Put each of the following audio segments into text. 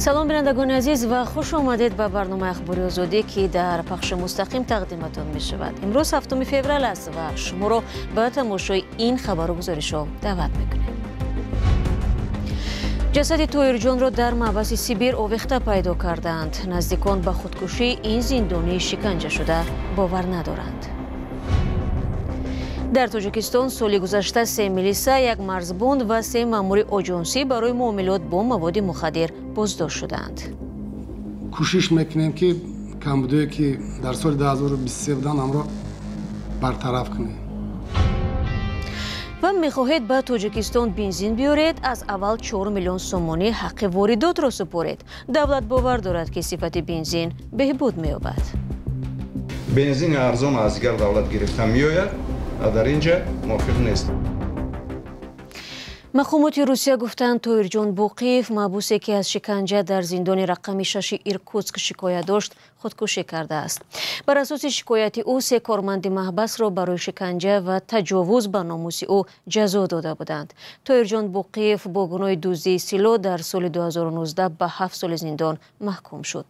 Салом, бинандагони азиз, ва хуш омадед ба барномаи Ахбори Озодӣ, ки дар пахши мустақим тақдиматон мешавад. Имрӯз 7 феврал аст ва шуморо ба тамошои ин хабару гузоришҳо даъват мекунем. Ҷасади Тоирҷонро дар маҳбаси Сибир овехта пайдо кардаанд. Наздикон ба худкушии ин зиндонии шиканҷашуда бовар надоранд. Дар Тоҷикистон соли гузашта се милиса, як марзбон ва се маъмури оҷонсӣ барои муомилот бо маводи мухаддир боздошт шудаанд. Кӯшиш мекунем, ки камбудое, ки дар соли 2023 буданд, ҳамро бартараф кунем. Ва мехоҳед ба Тоҷикистон бензин биёред, аз аввал 4 миллион сомонӣ ҳаққи воридотро супоред. Давлат бовар дорад, ки сифати бензин беҳбуд меёбад. Бензини арзон аз дигар давлат гирифта меояд, дар инҷа мувофиқ нест. Мақомоти Русия гуфтанд, Тоирҷон Боқиев, маҳбусе, ки аз шиканҷа дар зиндони рақами 6 Иркутск шикоят дошт, худкушӣ кардааст. Бар асоси шикояти ӯ, се корманди маҳбасро барои шиканҷа ва таҷовуз ба номуси ӯ ҷазо дода буданд. Тоирҷон Боқиев бо гуноҳи дуздии силоҳ дар соли 2019 ба 7 соли зиндон маҳкум шуд.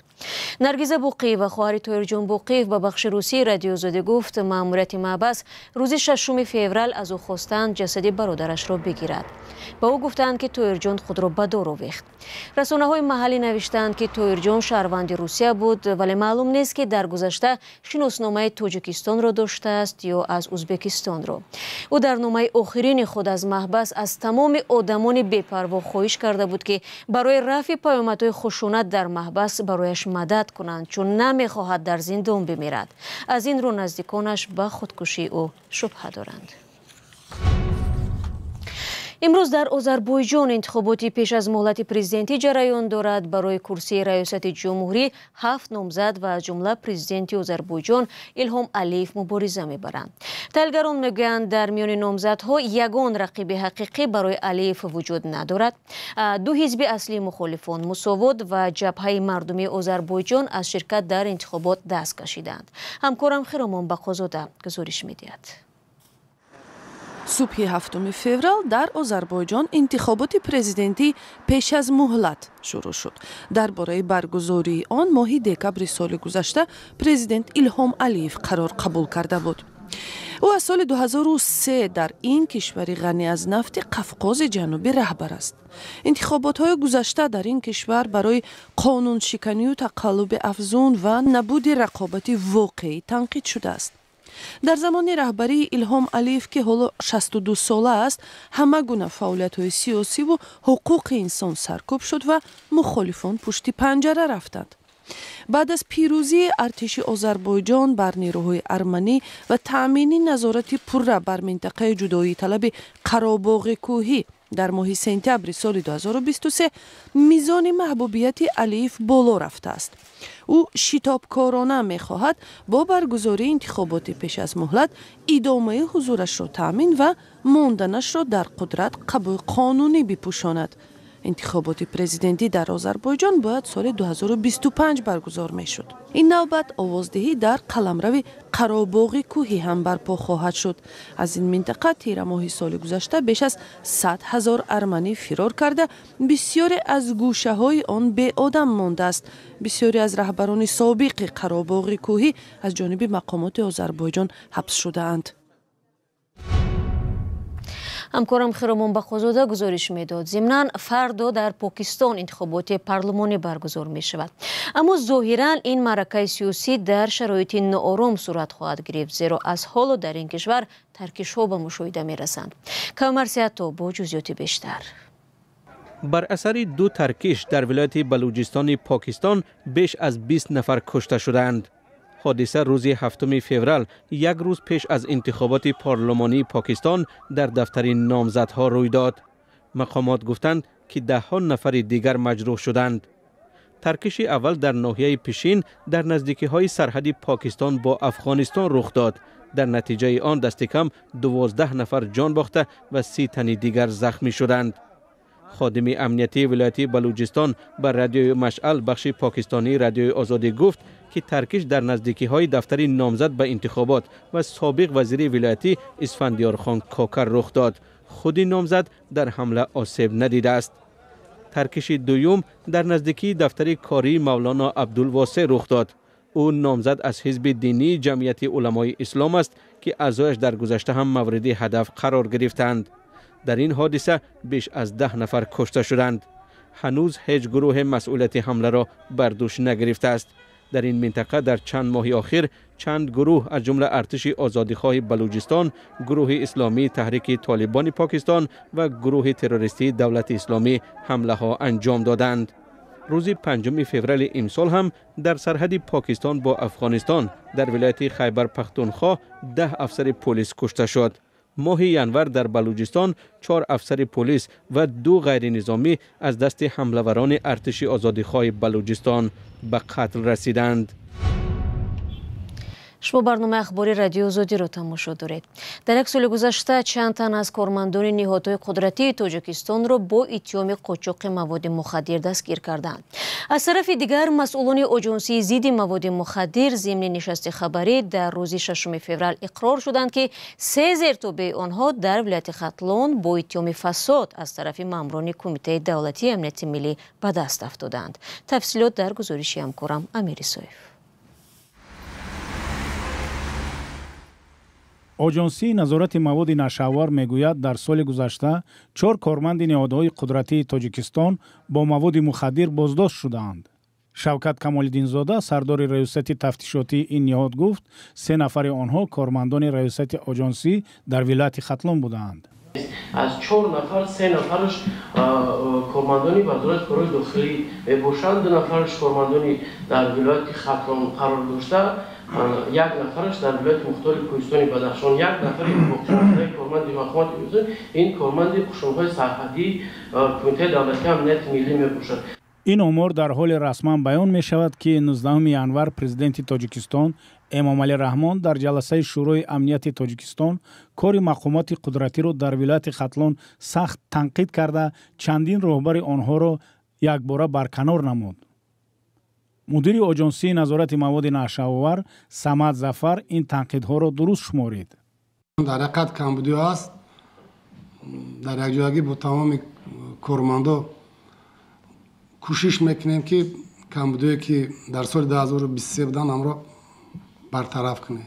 Наргиза Боқиева, хоҳари Тоирҷон Боқиев, ба бахши русии Радиои Озодӣ гуфт, маъмурияти маҳбас рӯзи 6 феврал аз ӯ хостанд ҷасади бародарашро бигирад. Ба ӯ гуфтанд, ки Тоирҷон худро ба дор овехт. Расонаҳои маҳаллӣ навиштаанд, ки Тоирҷон шаҳрванди Русия буд, вале маълум нест, ки дар гузашта шиносномаи Тоҷикистонро доштааст ё аз Ӯзбекистонро. Ӯ дар номаи охирини худ аз маҳбас аз тамоми одамони бепарво хоҳиш карда буд, ки барои рафъи паёмадҳои хушунат дар маҳбас барояш мадад кунанд, чун намехоҳад дар зиндон бимирад. Аз ин рӯ наздиконаш ба худкушии ӯ шубҳа доранд. Имрӯз дар Озарбойҷон интихоботи пеш аз муҳлати президентӣ ҷараён дорад. Барои курсии раёсати ҷумҳурӣ ҳафт номзад ва аз ҷумла президенти Озарбойҷон Илҳом Алиев мубориза мебаранд. Таҳлилгарон мегӯянд, дар миёни номзадҳо ягон рақиби ҳақиқӣ барои Алиев вуҷуд надорад. Ду ҳизби аслии мухолифон, Мусовот ва Ҷабҳаи мардумии Озарбойҷон, аз ширкат дар интихобот даст кашиданд. Ҳамкорам Хиромон Бақозода гузориш медиҳад. Субҳи 7 феврал дар Озарбойҷон интихоботи президентӣ пеш аз муҳлат шурӯъ шуд. Дар бораи баргузории он моҳи декабри соли гузашта президент Илҳом Алиев қарор қабул карда буд. Ӯ аз соли 2003 дар ин кишвари ғанӣ аз нафти Қафқози Ҷанубӣ раҳбар аст. Интихоботҳои гузашта дар ин кишвар барои қонуншиканию тақаллуби афзун ва набуди рақобати воқеӣ танқид шудааст. Дар замони раҳбарии Илҳом Алиев, ки ҳоло 62 сола аст, ҳама гуна фаъолиятҳои сиёсиву ҳуқуқи инсон саркӯб шуд ва мухолифон пушти панҷара рафтанд. Баъд аз пирӯзии артиши Озарбойҷон бар нерӯҳои арманӣ ва таъмини назорати пурра бар минтақаи ҷудоиталаби Қаробоғи Кӯҳӣ дар моҳи сентябри соли 2023, мизони маҳбубияти Алиев боло рафтааст. Ӯ шитобкорона мехоҳад бо баргузории интихоботи пеш аз муҳлат идомаи ҳузурашро таъмин ва монданашро дар қудрат қабуи қонунӣ бипӯшонад. Интихоботи президентӣ дар Озарбойҷон бояд соли 2025 баргузор мешуд. Ин навбат овоздиҳӣ дар қаламрави Қаробоғи Кӯҳӣ ҳам барпо хоҳад шуд. Аз ин минтақа тирамоҳи соли гузашта беш аз 100 000 арманӣ фирор карда, бисёре аз гӯшаҳои он беодам мондааст. Бисёре аз раҳбарони собиқи Қаробоғи Кӯҳӣ аз ҷониби мақомоти Озарбойҷон ҳабс шудаанд. Ҳамкорам Хиромон Бақозода гузориш медод. Зимнан, фардо дар Покистон интихоботи парлумонӣ баргузор мешавад, аммо зоҳиран ин маъракаи сиёсӣ дар шароити ноором сурат хоҳад гирифт, зеро аз ҳоло дар ин кишвар таркишҳо ба мушоҳида мерасанд. Кавмарсиято бо ҷузъиёти бештар. Бар асари ду таркиш дар вилояти Балуҷистони Покистон беш аз 20 нафар кушта шудаанд. Ҳодиса рӯзи 7 феврал, як рӯз пеш аз интихоботи парлумонии Покистон, дар дафтари номзадҳо рӯй дод. Мақомот гуфтанд, ки даҳҳо нафари дигар маҷрӯҳ шуданд. Таркиши аввал дар ноҳияи Пишин дар наздикиҳои сарҳади Покистон бо Афғонистон рух дод. Дар натиҷаи он дасти кам 12 нафар ҷон бохта ва 30 тани дигар захмӣ шуданд. Ходими амниятии вилояти Балуҷистон ба Радиои Машъал, бахши покистонии Радиои Озодӣ, гуфт, ки таркиш дар наздикиҳои дафтари номзад ба интихобот ва собиқ вазири вилоятӣ Исфандиёрхон Кокар рух дод. Худи номзад дар ҳамла осеб надидааст. Таркиши дуюм дар наздикии дафтари кории Мавлоно Абдулвосеъ рух дод. Ӯ номзад аз ҳизби динии Ҷамъияти уламои ислом аст, ки аъзояш дар гузашта ҳам мавриди ҳадаф қарор гирифтаанд. Дар ин ҳодиса беш аз 10 нафар кушта шуданд. Ҳанӯз ҳеҷ гурӯҳе масъулияти ҳамларо бар дӯш нагирифтааст. Дар ин минтақа дар чанд моҳи охир чанд гурӯҳ аз ҷумла Артиши озодихоҳи Балуҷистон, гурӯҳи исломии Таҳрики Толибони Покистон ва гурӯҳи террористии Давлати Исломӣ ҳамлаҳо анҷом доданд. Рӯзи 5 феврали имсол ҳам дар сарҳади Покистон бо Афғонистон дар вилояти Хайбар Пахтунхо 10 афсари полис кушта шуд. Моҳи январ дар Балуҷистон 4 афсари полис ва 2 ғайринизомӣ аз дасти ҳамлаварони Артиши озодихоҳи Балуҷистон ба қатл расиданд. Шумо барномаи ахбори Радиои Озодиро тамошо доред. Дар як соли гузашта чанд тан аз кормандони ниҳодҳои қудратии Тоҷикистонро бо иттиҳоми қочоқи маводи мухаддир дастгир карданд. Аз тарафи дигар, масъулони оҷонсии зидди маводи мухаддир зимни нишасти хабарӣ дар рӯзи 6 феврал иқрор шуданд, ки 3 зертобеи онҳо дар вилояти Хатлон бо иттиҳоми фасод аз тарафи маъмурони Кумитаи давлатии амнияти миллӣ ба даст афтоданд. Тафсилот дар гузориши ҳамкорам Амир Исоев. Оҷонсии назорати маводи нашъаовар мегӯяд, дар соли гузашта 4 корманди ниҳодҳои қудратии Тоҷикистон бо маводи мухаддир боздошт шудаанд. Шавкат Камолиддинзода, сардори раёсати тафтишотии ин ниҳод, гуфт, 3 нафари онҳо кормандони раёсати оҷонсӣ дар вилояти Хатлон будаанд. Аз 4 нафар 3 нафараш кормандони вазорати корҳои дохилӣ мебошанд, 2 нафараш кормандони дар вилояти Хатлон қарор дошта, 1 нафараш дар вилояти мухтори Кӯҳистони Бадахшон, 1 нафари корманди мақомоти ин корманди қушунҳои сарҳадии Кумитаи давлатии амнияти миллӣ мебошад. Ин омор дар ҳоле расман баён мешавад, ки 19 январ президенти Тоҷикистон Эмомалӣ Раҳмон дар ҷаласаи Шӯрои амнияти Тоҷикистон кори мақомоти қудратиро дар вилояти Хатлон сахт танқид карда, чандин роҳбари онҳоро якбора барканор намуд. Мудири оҷонсии назорати маводи нашъаовар Самад Зафар ин танқидҳоро дуруст шуморид. Дар ҳақиқат камбудиҳо аст. Дар якҷоягӣ бо тамоми кормандо кӯшиш мекунем, ки камбудиҳое, ки дар соли 2023 буданд, ҳамро бартараф кунем.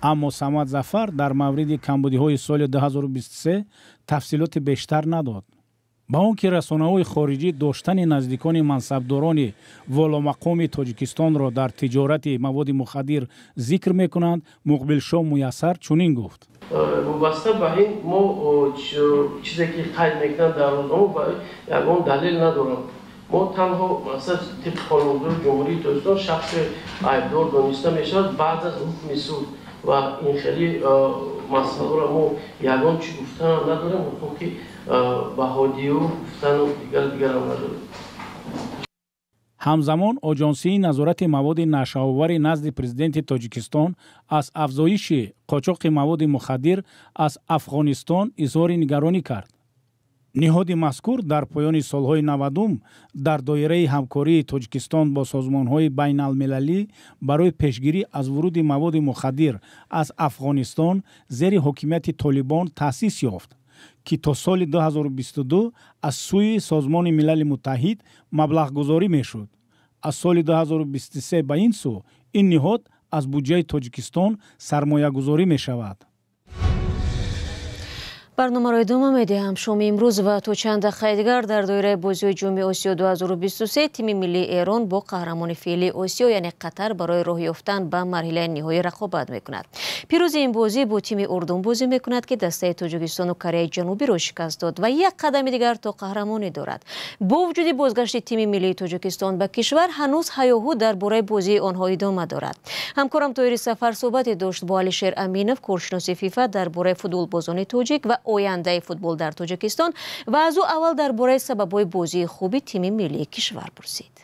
Аммо Самад Зафар дар мавриди камбудиҳои соли 2023 тафсилоти бештар надод. Ба он ки расонаҳои хориҷӣ доштани наздикони мансабдорони воломақоми Тоҷикистонро дар тиҷорати маводи мухаддир зикр мекунанд, Муқбилшоҳ Муяссар чунин гуфт. Вобаста ба ин мо чизе ки қайд мекунанд дар рӯзнома ягон далел надорам. Мо танҳо масалан тибқи қонунгузории Ҷумҳурии Тоҷикистон шахси айбдор дониста мешавад баъд аз ҳукми суд ва ин хеле масъаларо мо ягон чӣ гуфтанам надорем, ҳуқуқи баҳодию гуфтану дигарам надорем. Ҳамзамон оҷонсии назорати маводи нашъаовари назди президенти Тоҷикистон аз афзоиши қочоқи маводи мухаддир аз Афғонистон изҳори нигаронӣ кард. Ниҳоди мазкур дар поёни солҳои 90 дар доираи ҳамкории Тоҷикистон бо созмонҳои байналмилалӣ барои пешгирӣ аз вуруди маводи мухаддир аз Афғонистон зери ҳокимияти Толибон таъсис ёфт, ки то соли 2022 аз сӯи Созмони Милали Муттаҳид маблағгузорӣ мешуд. Аз соли 2023 ба ин сӯ ин ниҳод аз буҷаи Тоҷикистон сармоягузорӣ мешавад. Барномаро идома медиҳам. Шоми имрӯз ва то чанд дақиқаи дигар дар доираи бозиҳои Ҷоми Осиё 2023 тими миллии Эрон бо қаҳрамони феълии Осиё, яъне Қатар, барои роҳ ёфтан ба марҳилаи ниҳоӣ рақобат мекунад. Пирӯзи ин бозӣ бо тими Урдун бозӣ мекунад, ки дастаи Тоҷикистону Кореяи Ҷанубиро шикаст дод ва як қадами дигар то қаҳрамонӣ дорад. Бо вуҷуди бозгашти тими миллии Тоҷикистон ба кишвар, ҳанӯз ҳаёҳу дар бораи бозии онҳо идома дорад. Ҳамкорам Тоҳири Сафар суҳбате дошт бо Алишер Аминов, коршиноси ФИФА, дар бораи футболбозони тоҷик ва ояндаи футбол дар Тоҷикистон ва аз ӯ аввал дар бораи сабабҳои бозии хуби тими миллии кишвар пурсид.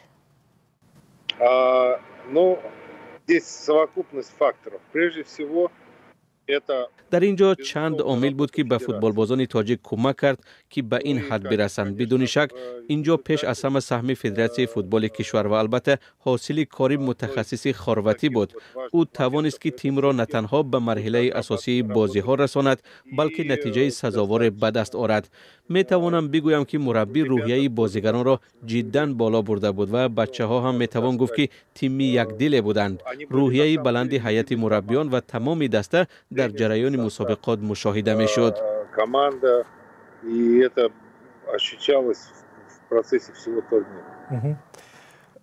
Ну, здесь совокупность факторов. Прежде всего, Дар ин ҷо чанд омил буд, ки ба футболбозони тоҷик кӯмак кард, ки ба ин ҳад бирасанд. Бидуни шак, ин ҷо пеш аз ҳама саҳми федератсияи футболи кишвар ва албатта ҳосили кори мутахассиси хорватӣ буд. Ӯ тавонист, ки тимро на танҳо ба марҳилаи асосии бозиҳо расонад, балки натиҷаи сазоворе ба даст орад. Метавонам бигӯям, ки мураббӣ рӯҳияи бозигаронро ҷиддан боло бурда буд ва бачаҳо ҳам метавон гуфт, ки тими якдиле буданд. Рӯҳияи баланди ҳайати мураббиён ва тамоми даста дар ҷараёни мусобиқот мушоҳида мешуд. Команда, и это ощущалось в процессе всего турнира.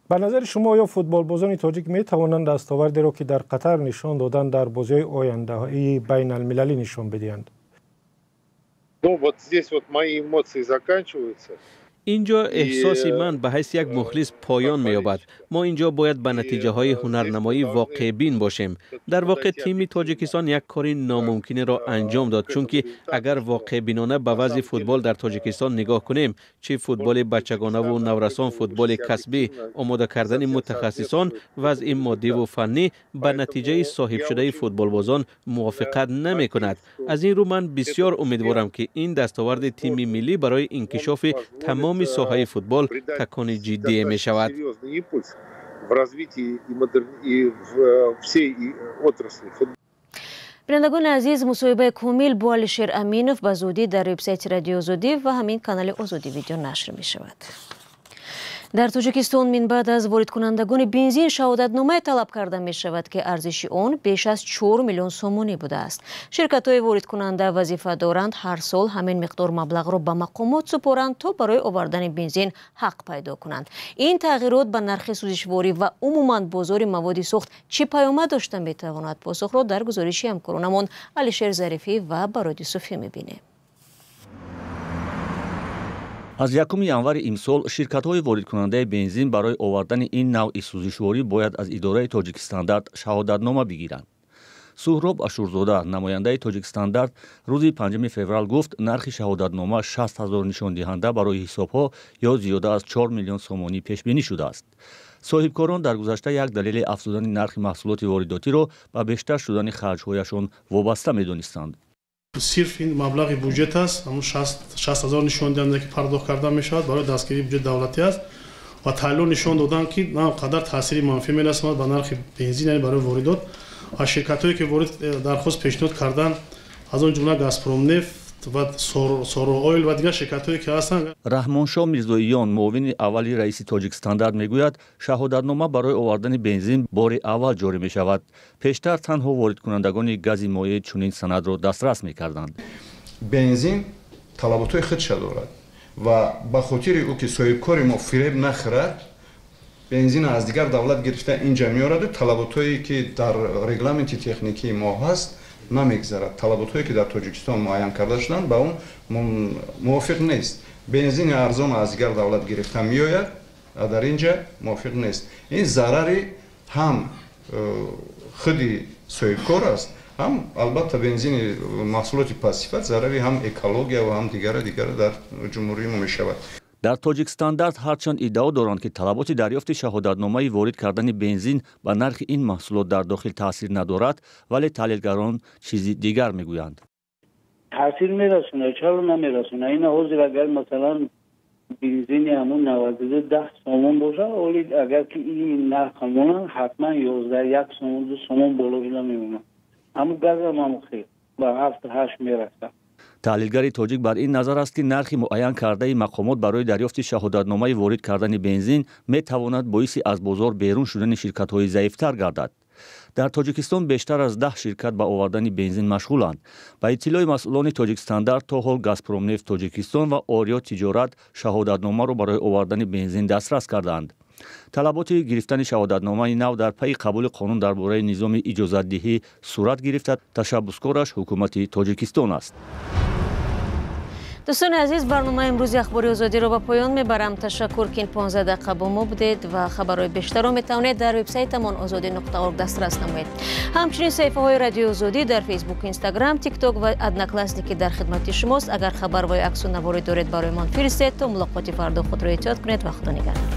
Ба назари шумо, оё футболбозони тоҷик метавонанд дастовардеро, ки дар Қатар нишон доданд, дар бозиҳои ояндаи байналмилалӣ нишон бидиҳанд? Ну, вот здесь вот мои эмоции заканчиваются. Ин ҷо эҳсоси ман ба ҳайси як мухлис поён меёбад. Мо ин ҷо бояд ба натиҷаҳои ҳунарнамоӣ воқеъбин бошем. Дар воқеъ, тими Тоҷикистон як кори номумкинеро анҷом дод, чунки агар воқеъбинона ба вазъи футбол дар Тоҷикистон нигоҳ кунем, чӣ футболи бачагонаву наврасон, футболи касбӣ, омода кардани мутахассисон, вазъи моддиву фаннӣ ба натиҷаи соҳибшудаи футболбозон мувофиқат намекунад. Аз ин рӯ ман бисёр умедворам, ки ин дастоварди тими миллӣ барои инкишофи тамоми соҳаи футбол такони ҷиддие мешавад. В развитии и в всей отрасли. Бинандагони азиз, мусоҳибаи комил бо Алишер Аминов ба зудӣ дар вебсайти Радиои Озодӣ ва ҳамин канали Озодӣ Видео нашр мешавад. Дар Тоҷикистон минбаъд аз воридкунандагони бензин шаҳодатномае талаб карда мешавад, ки арзиши он беш аз 4 миллион сомонӣ будааст. Ширкатҳои воридкунанда вазифа доранд, ҳар сол ҳамин миқдор маблағро ба мақомот супоранд, то барои овардани бензин ҳақ пайдо кунанд. Ин тағйирот ба нархи сӯзишворӣ ва умуман бозори маводи сӯхт чӣ паёмад дошта метавонад? Посухро дар гузориши ҳамкоронамон Алишер Зарифӣ ва Барод Юсуфӣ мебинем. Аз 1 январи имсол ширкатҳои воридкунандаи бензин барои овардани ин навъи сӯзишворӣ бояд аз идораи Тоҷикстандарт шаҳодатнома бигиранд. Суҳроб Ашурзода, намояндаи Тоҷикстандарт, рӯзи 5 феврал гуфт, нархи шаҳодатнома 60 ҳазор нишондиҳанда барои ҳисобҳо ё зиёда аз 4 миллион сомонӣ пешбинӣ шудааст. Соҳибкорон дар гузашта як далели афзудани нархи маҳсулоти воридотиро ба бештар шудани харҷҳояшон вобаста медонистанд. Сирф ин маблағи буҷет аст, ҳамун 60 ҳазор нишондиҳанда, ки пардохт карда мешавад, барои дастгирии буҷети давлатӣ аст ва таҳлилҳо нишон доданд, ки на он қадар таъсири манфӣ мерасонад ба нархи бензин, яъне барои воридот. Ва ширкатҳое, ки ворид дархост пешниҳод карданд, аз он ҷумла Газпромнефт ва Сороойл ва дигар ширкатҳое, ки ҳастанд. Раҳмоншоҳ Мирзоиён, муовини аввали раиси Тоҷикстандарт, мегӯяд, шаҳодатнома барои овардани бензин бори аввал ҷорӣ мешавад. Пештар танҳо воридкунандагони гази моеъ чунин санадро дастрас мекарданд. Бензин талаботҳои худша дорад ва ба хотири ӯ, ки соҳибкори мо фиреб нахӯрад, бензин аз дигар давлат гирифта инҷа меораду талаботҳое, ки дар регламенти техникии мо ҳаст, намегзарад. Талаботҳое, ки дар Тоҷикистон муайян карда шуданд, ба он мувофиқ нест. Бензини арзон аз дигар давлат гирифта меояд, дар инҷа мувофиқ нест. Ин зарари ҳам худи соҳибкор аст, ҳам албатта бензини маҳсулоти пастсифат зарари ҳам экология ва ҳам дигара дигара дар ҷумҳурии мо мешавад. Дар Тоҷикстандарт ҳарчанд иддао доранд, ки талаботи дарёфти шаҳодатномаи ворид кардани бензин ба нархи ин маҳсулот дар дохил таъсир надорад, вале таҳлилгарон чизи дигар мегӯянд. Таъсир мерасонад, чаро намерасонад? Ина ҳозир агар масалан бензини ҳамун 92 10 сомон бошад, оли агар ки ин нарх ҳамонанд, ҳатман 11 1 сомон, 2 сомон боло шуда мемонад. Ҳамун газам ҳам хел ба 7 8 мерасад. Таҳлилгари тоҷик бар ин назар аст, ки нархи муайян кардаи мақомот барои дарёфти шаҳодатномаи ворид кардани бензин метавонад боиси аз бозор берун шудани ширкатҳои заифтар гардад. Дар Тоҷикистон бештар аз 10 ширкат ба овардани бензин машғуланд. Ба иттилои масъулони Тоҷикстандарт, то ҳол Газпромнефт Тоҷикистон ва Ориё Тиҷорат шаҳодатномаро барои овардани бензин дастрас кардаанд. Талаботи гирифтани шаҳодатномаи нав дар пайи қабули қонун дар бораи низоми иҷозатдиҳӣ сурат гирифта, ташаббускораш ҳукумати Тоҷикистон аст. Дӯстони азиз, барномаи имрӯзи Ахбори Озодиро ба поён мебарам. Ташаккур, ки ин 15 дақиқа бо мо будед ва хабарҳои бештарро метавонед дар вебсайтамон озодӣ.орг дастрас намоед. Ҳамчунин саҳифаҳои Радиои Озодӣ дар Фейсбук, Инстаграм, Тикток ва Одноклассники дар хидмати шумост. Агар хабар ва ё аксу наворӣ доред, барои мон фиристед. То мулоқоти фардо худро эҳтиёт кунед ва Худо нигаҳдор.